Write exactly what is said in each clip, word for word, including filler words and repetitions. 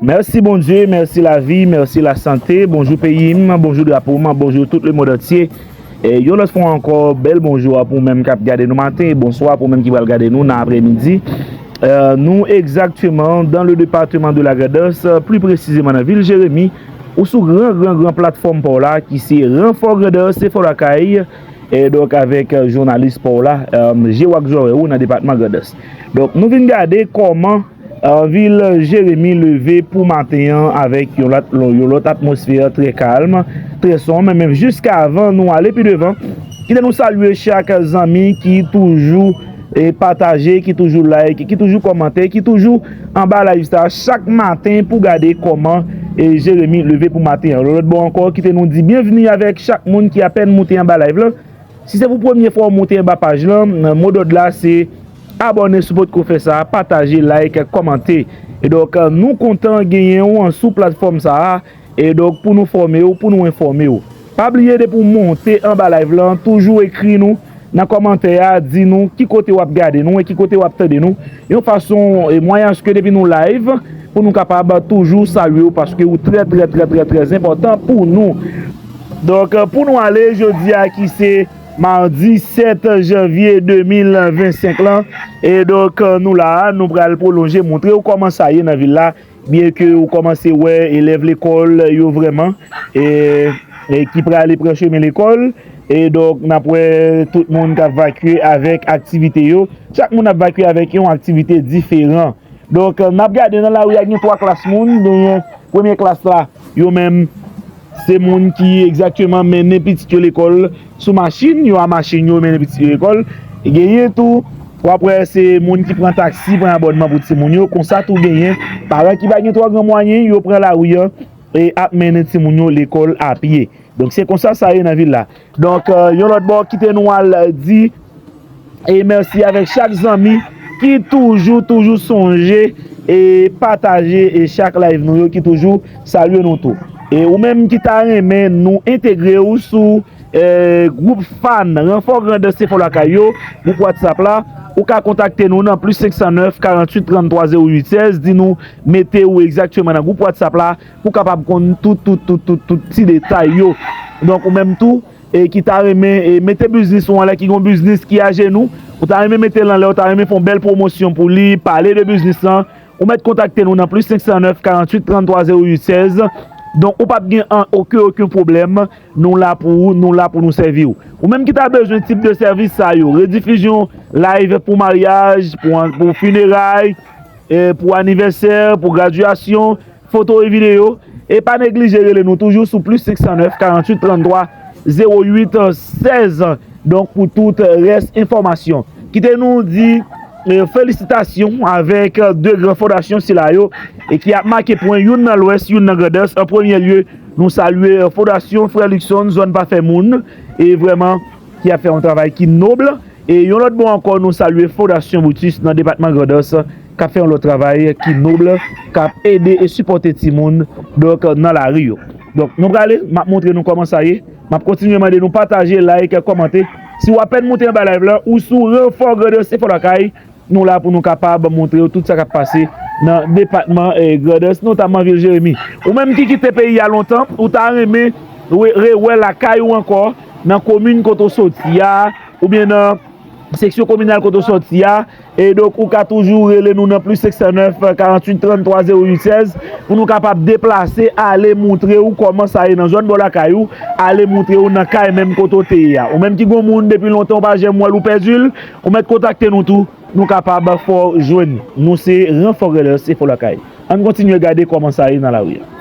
Mèsi Bondye, mèsi lavi, mèsi lasante. Bonjou peyi m, bonjou drapo m, bonjou tout lemonn antye. E yon lòt fwa ankò, bèl bonjou a pou ou menm k ap gade nou maten, e bonswa pou ou menm ki pral gade nou nan aprèmidi. E, nou egzakteman dans le département de la Grand'Anse, pli presizeman nan vil Jeremi, ou sou gran, gran, gran platfòm pa w la, ki se Ranfò Grand'Anse, se Fò Lakay, e donk avèk, e, jounalis pa w la, e, Jewak Zòrèy ou nan depatman Grand'Anse. Donk, nou vin gade kòman, e, vil Jeremi leve pou maten an avèk yon lòt, yon lòt atmosfè trè kalm, trè sonm. Men jiskavan nou ale pi devan, kite nou salye chak zanmi ki toujou, e, pataje, ki toujou like, ki toujou kòmante, ki toujou anba live sa chak maten pou gade kòman, e, Jeremi leve pou maten an. Lòt bò ankò, kite nou di byenvni avèk chak moun ki apèn moute anba live lan. Si se pou premye fwa w moute anba paj lan, mo dòd la se abòne si w potko fè sa, pataje, like, kòmante. E donk, nou kontan genyen w sou platfòm sa a. E donk, pou nou fòme w, pou nou enfòme w. Pa bliye, depi w monte anba live lan, toujou ekri nou nan kòmantè a, di nou ki kote w ap gade nou e ki kote w ap tande nou. Yon fason, e mwayen aske depi nou live, pou nou kapab toujou salye w, paske ou trè, trè, trè, trè, trè enpòtan pou nou. Donk, pou nou ale, jodi a ki se madi sèt janvye de mil vennsenk lan, e donk, nou la, nou pral pwolonje, montre w kòman sa ye nan vil la, byen ke ou kòmanse wè elèv lekòl yo vrèman, e, e ki prale pran chemen lekòl, e donk, n ap wè tout moun k ap vakye avèk aktivite yo. Chak moun ap vakye avèk yon aktivite diferan. Donk, n ap gade nan lari a, gen twa klas moun. Genyen premye klas la, yo menm, se moun ki egzakteman mennen pitit yo lekòl sou machin, yo a machin yo mennen pitit yo lekòl. Genyen tou, w ap wè se moun ki pran taksi, pran abònman pou timoun yo. Konsa tou genyen paran ki pa gen twò gran mwayen, yo pran lari an e ap mennen timoun yo lekòl a pye. Donk, se konsa sa ye nan vil la. Donk, e, yon lòt bò, kite nou al di e mèsi avèk chak zanmi ki toujou, toujou sonje e pataje e chak live nou yo, ki toujou salye nou tou. E ou menm ki ta renmen nou entegre w sou, e, gwoup fan Ranfò Grand'Anse Fò Lakay yo, gwoup WhatsApp la, ou ka kontakte nou nan plis senk san nèf, karanntuit, tranntwa, zewo uit, sèz, di nou mete w egzakteman nan gwoup WhatsApp la, pou w kapab konn tout, tout, tout, tout, tout ti detay yo. Donk, ou menm tou, e ki ta renmen, e mete biznis ou anlè, ki gon biznis ki ajenou, ou ta renmen mete l anlè, ou ta renmen fè yon bèl pwomosyon pou li, pale de biznis lan, ou mèt kontakte nou nan plis senk san nèf, karanntuit, tranntwa, zewo uit, sèz. Donk, ou p ap gen an, okenn, okenn pwoblèm. Nou la pou ou, nou la pou nou sèvi w. Ou menm ki ta bezwen tip de sèvis sa yo, redifizyon live pou maryaj, pou an-, pou fineray, e, pou anivèsè, pou gradyasyon, foto e videyo. E pa neglije rele nou toujou sou plis senk san nèf, karanntuit, tranntwa, zewo uit, sèz. Donk, pou tout rès enfòmasyon. Kite nou di, e, felisitasyon avèk, e, de gran fondasyon sila yo, e ki ap make pwen, youn nan Lwès, youn nan Grandans. An premye lye, nou salye, e, Fondasyon Frè Luckson, Zòn Pa Fè Moun, e vrèman, ki ap fè yon travay ki nob. E yon lòt bò ankò, nou salye Fondasyon Brutus nan depatman Grandans, k ap fè yon lòt travay ki nob, k ap ede e sipòte timoun, donk, nan lari yo. Donk, nou prale, m ap montre nou kòman sa ye. M ap kontinye mande nou pataje, like, kòmante. Si w apèn moute anba live la, ou sou Ranfò Grandans, se Fò Lakay, nou la pou nou kapab montre w tout sa k ap pase nan depatman, eh, Grandans, notamman vil Jeremi. Ou menm ki kite peyi a lontan, ou ta renmen re-, rewè lakay ou ankò, nan komin kote w soti a, oubyen nan seksyon kominal kote w soti a. E donk, ou ka toujou rele nou nan plis senk san nèf, karanntuit, tranntwa, zewo uit, sèz, pou nou kapab deplase, ale montre w kòman sa ye nan zòn bò lakay ou, ale montre w nan kay menm kote w te ye a. Ou menm ki gon moun depi lontan ou pa janm wè l, ou pèdi l, ou mèt kontakte nou tou, nou kapab fè w jwenn. Nou se Ranfò Grandans, se Fò Lakay. Ann kontinye gade kòman sa ye nan lari a.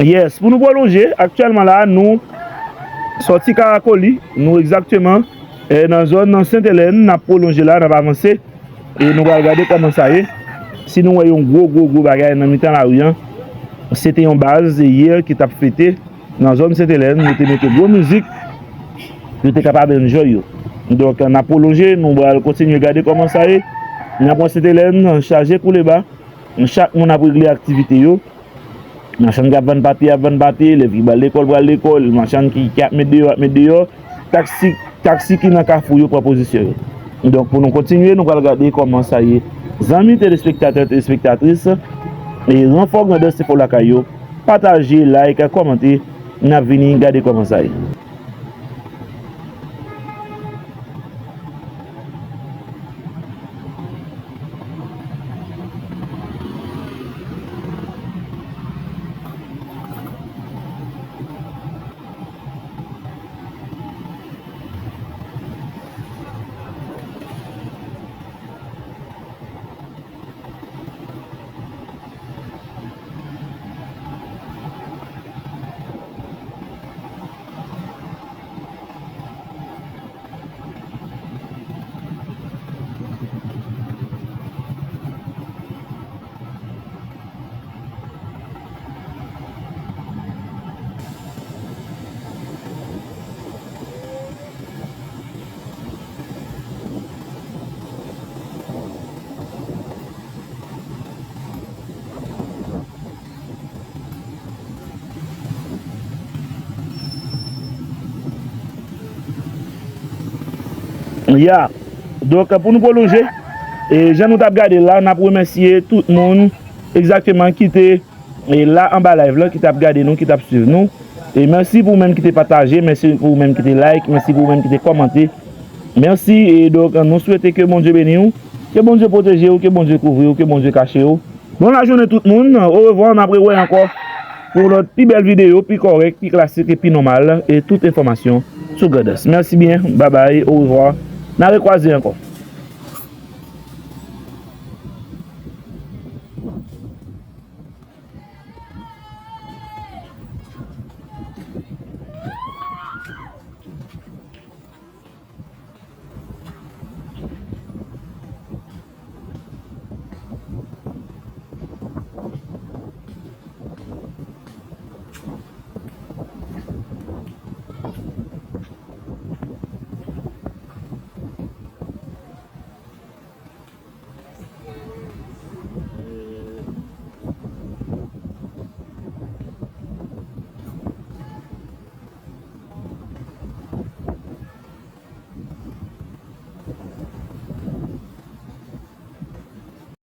Yes, pou nou pwolonje, aktyèlman la, nou sòti Karakoli, nou egzakteman, eh, nan zòn nan Sent Elèn, n ap pwolonje la, n ap avanse, e nou pral gade kòman sa ye. Si nou wè yon gwo, gwo, gwo bagay nan mitan lari an, se te yon baz yè ki t ap fete nan zòn Sent Elèn, yo te mete gwo mizik, yo te kapab enjoy yo. Donk, n ap pwolonje, nou pral kontinye gade kòman sa ye. Nan pwen Sent Elèn, chaje koule ba, chak moun ap regle aktivite yo. Machann k ap vann papye ap vann papye, elèv ki pral lekòl pral lekòl, machann ki, ki ap met deyò ap met deyò, taksi, taksi ki nan kafou yo pran pozisyon yo. Donk, pou nou kontinye, nou pral gade kòman sa ye. Zanmi telespektatè, telespektatris, e ranfò grandans se fò lakay yo. Pataje, like, kòmante, n ap vini gade kòman sa ye. Ya. Donk, pou nou pwolonje, e jan nou t ap gade l la, n ap remèsye tout moun egzakteman ki te, e la anba live la, ki t ap gade nou, ki t ap swiv nou. E mèsi pou ou menm ki te pataje, mèsi pou ou menm ki te like, mèsi pou ou menm ki te kòmante. Mèsi, e donk, nou swete ke Bondye beni w, ke Bondye pwoteje w, ke Bondye kouvri w, ke Bondye kache w. Bon lajounen tout moun. Orevwa, n ap rewè ankò pou lòt pi bèl videyo, pi kòrèk, pi klasik e pi nòmal, e tout enfòmasyon sou Grandans. Mèsi byen, babay, orevwa. N a rekwaze ankò.